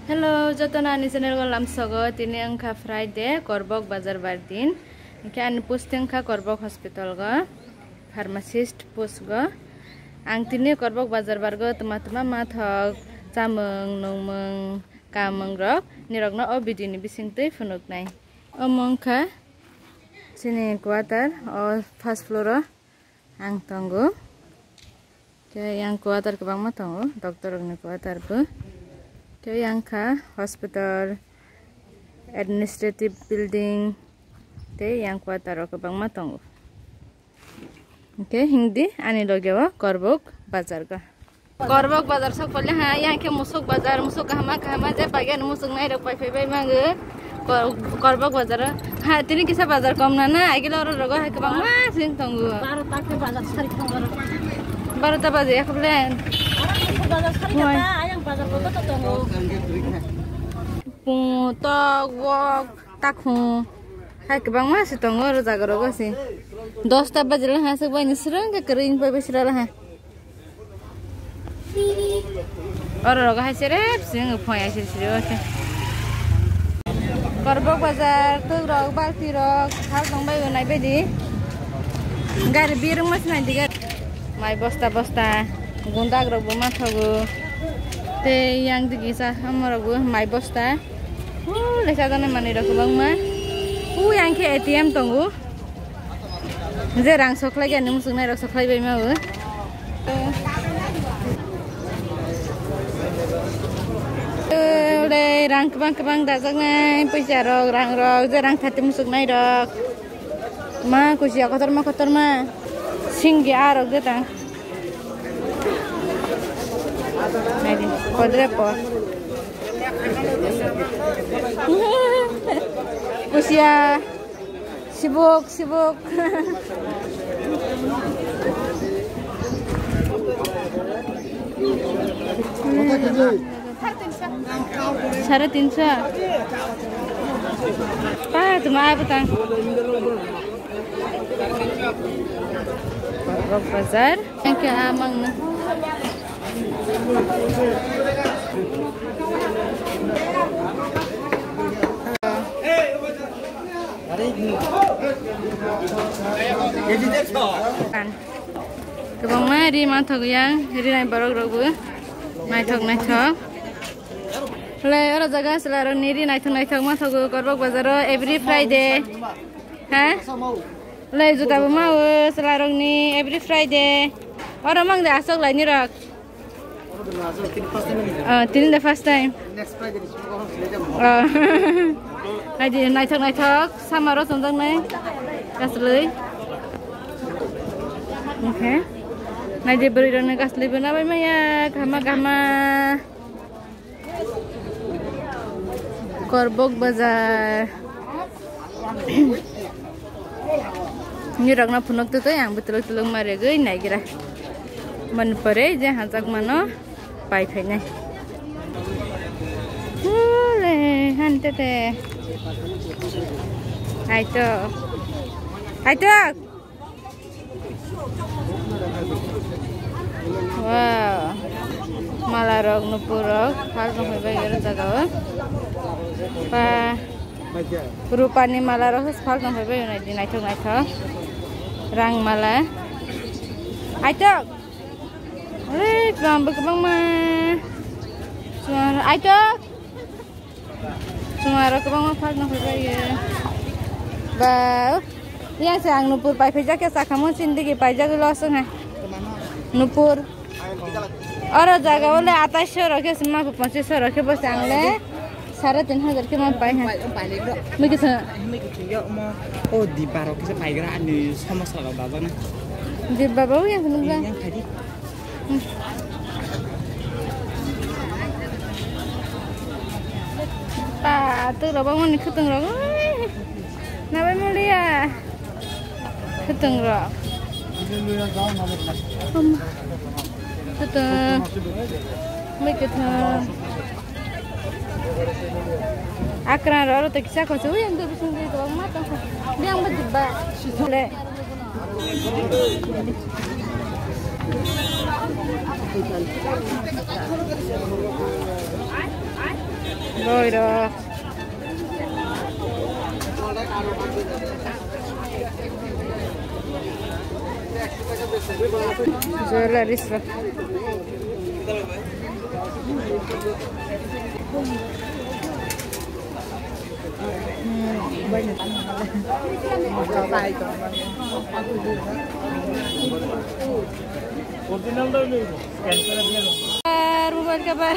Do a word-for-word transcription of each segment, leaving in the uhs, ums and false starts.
Hello, jotono ani channel o lamsogo. Tini wngkha Friday, Korbok bazar bar din. Hinkhe ani posting wngkha Korbok hospital go, pharmacist post go. Ang tini Korbok bazar bar go, tma tma mathok, chamung, nungmung, kamung rok nirokno o video ni bisingtwi phunuknai. Omo wngkha chini quarter, o first floor o ang tongo. Khe yang quarter kwbangma tongo, doctor rokni quarter bo. Khe yang kha hospital, administrative building, tei yang quarter rok kwbangma tongo. Hingke hingdi ani loge o Korbok bazar go. Korbok bazar sok pole ha, yang khe musuk bazar, musuk kahama kahama je pagen musuk nai rok pai phai bai mango. Kor-, Korbok bazar o. Ha, tini kisa bazar kom na na, agila oro rogo hai kwbangma sing tongo. Baro ta khe bazar sari tongo. Baro ta baje ya kable. Bazar sari kata, ayang bazar kota to tongo. Pu tok wok. Takhung hai kwbangma se tongo oro jaga rogo se. Dosta bajila ha se bai ni srang khe kwrwi pai bai sra ha. Oro rogo hai se rep sing phoi ai se sri o khe. Korbok bazar tuk rok balti rok hal tong bai nai bai di. Gari birung mas nai di gari. Mai bosta bosta gundak rok bo ma thogo. Tei yang digi sa hamorok bo mai bosta. Hu, lesa dana manwi rok kwbangma. Hu, yang khe A T M tongo. Je rang soklai gani muchungnai rok soklai bai ma bo. Ule rang kwbang kwbang dajaknai, puisa rok, rang rok, je rang thate muchungnai rok. Ma kusia kotorma kotorma. Singgi arok de tang. Naidi, kodre por. Kusia. Sibuk, sibuk. Sare tinso. Pa, tuma ai butang. Rok bazar. Yang ke amang na. Kwbangma ri manthok yang, ri nai borok rok bo. Naithok, naithok. Hlai oro jaga chwla rok ni ri naithok, naithok manthogo Korbok bazar o every Friday. Ha? Lai juta bo ma o chwla rok ni every Friday. Oro mang de asok lai ni rok. Oh, tini the first time. Oh. Naidi naithok naithok sama ro chongjak nai. Kasloi. Okay. Naidi bwrwi rok ni kasloi bo na bai maya kahma kahma. Korbok bazar. Nirokno phunuk twi twi ang bwtwlwk twlwk ma regwi naigra. Mani pore je hajak mano pai phainai. Hule, han tete. Aito. Aito. Wow. Mala rok, nupur rok, phal tong phai bai oro jaga o. Pa, rupa ni mala rok phal tong phai bai, naidi naithok naithok. Rang mala. Aitok. Oi, kwbang bo kwbangma. Chuwang aitok. Chwng aro kwbangma phal nw phaibaio. Ba, yang se ang nupur pai phaijak khe sakha mo sindigi paijak loss wng hai. Nupur. Oro jaga o le atais so rok khe sima pho ponchis so rok khe bo se ang le sare tin hajar khe ma pai hai. Mui kisa. O dibba rok kisa paigra ani somosa rok dajak na. Dibba bo yang nungla. Yang phai di. Pa, tu rok bangmani khwtwng rok. Nabai mulia. Khwtwng rok. Khwtwng. Mui kwthwng. Akra ro ro to kisa ko chu yang to bising de to ma to. Yang ba dibba. Le. Boy rok. Jewelries rok. Original do ni. Scan kore diya. Ar mobile cover.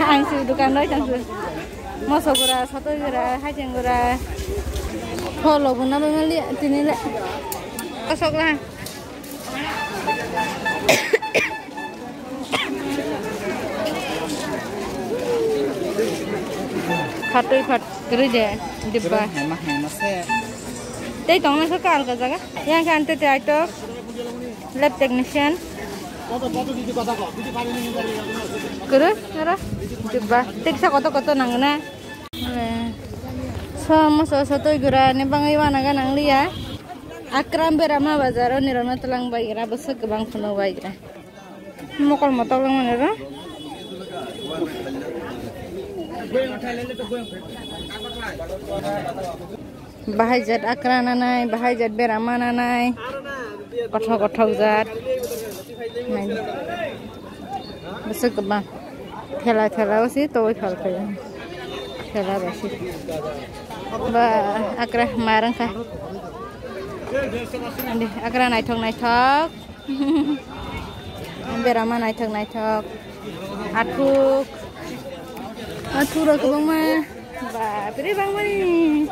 Ang si dukan roi tang si. Moso gura, sotoi gura, hajeng gura. Holo guna bemali tini le. Kosok la. Phatwi phat kwrwi de dibba. Hema hema se. Tei tongna khe ka alga jaga. Yang khe ante te aitok. Lab technician. Kuru, nara. Dibba. Teksa koto koto nangna. So, moso so toi gura ni bangai wana ga nang liya. Akram berama bazaro ni rona talang bai gra, bwswk kwbang phano bai gra. Mokol motok lang mane ro. Bahai jat akra nanai, bahai jat berama nanai. Kothok kothok jat. Nai. Bwswk kwbang. Thela thela o si towai phal phai. Thela ba si. Ba akra marang kha. Andi akra naithok naithok. Berama naithok naithok. Athuk. Athuk rok kwbangma. Bapre bangmani.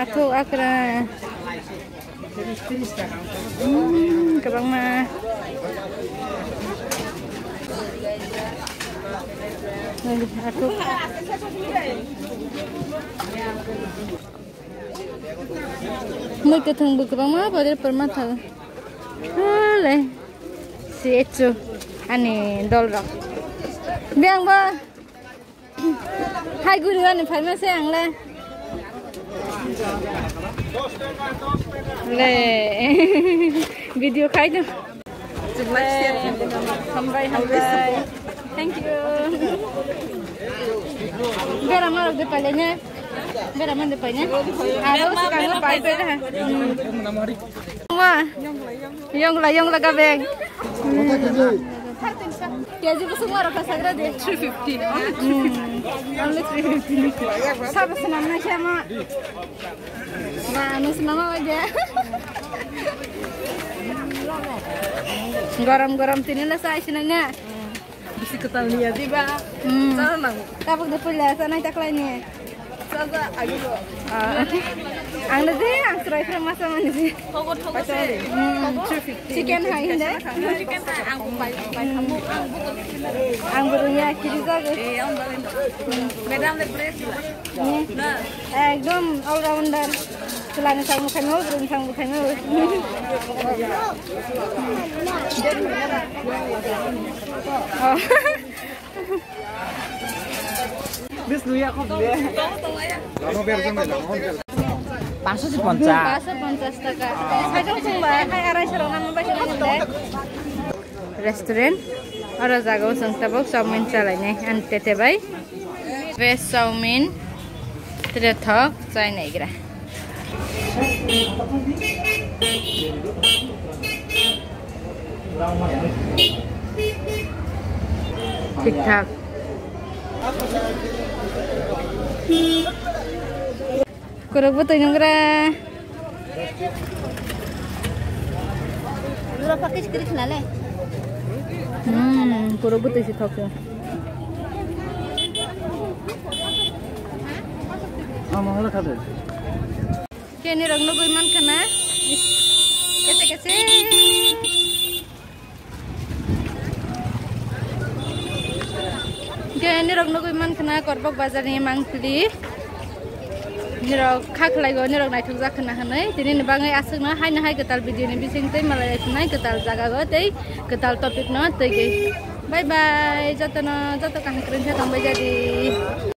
Athuk akra. Hmm, kwbangma. Athuk. Mui kwthwng bo kwbangma bwrwi pwrma thago. Hale. Si echu ani dol rok. Biyang bo. Hai guru ani phaima se ang le. Le. Video khai do. Hambai, hambai. Thank you. Berama rok de paile ne. Berama de paile. Aro sekarang pai pai dah. Wah. Yong la, yong la gabeng. Keji bwswk ma rok sagra de. Three fifty. Only three fifty. Sabo swnam na khe ma. Na, anu swnam ma je. Gorom gorom tini la sai sinanya. Bisi kwtal niya diba? Hmm. Chana nango. Tabuk de puila chana taklai ni. Chaja agibo. Ah. Ang de ang surai surai masa mani ji. Thogo thogo se. Hmm. Chicken hai hinde. Chicken hai ang bai bai khamu ang buko. Ang burung ya kiri jago. Eh, ang bai. Madam de press. Ekdom all rounder. Chwlani thangbo khaima, buini thangbo khaima. Pangsho si ponchas. Pangsho ponchas taka. Saijang chwngba, hai arai sero nang bai sero nang de. Restaurant. Oro jaga o chwng tabuk chowmin chalainai ani tete bai. Veg chowmin tere thok chai naigra. Thik thak. Kuruk bwtwi nungra. Jora package kiri khna le. Hmm, kuruk bwtwi si thok. Amo hala khade. Keni rok nugui man khna. Kete kete. Hingke nirok nugui mankha na Korbok bazar ni mangpili. Nirok kha khlai go, nirok naithok jak khna hinui. Tini ni bagwi aswk no haino hai kwtal video ni bising tei malai phunai kwtal jaga go tei kwtal topic no twi gwi. Bye bye, joto no, joto kaham kwrwng khe tongbai jadi.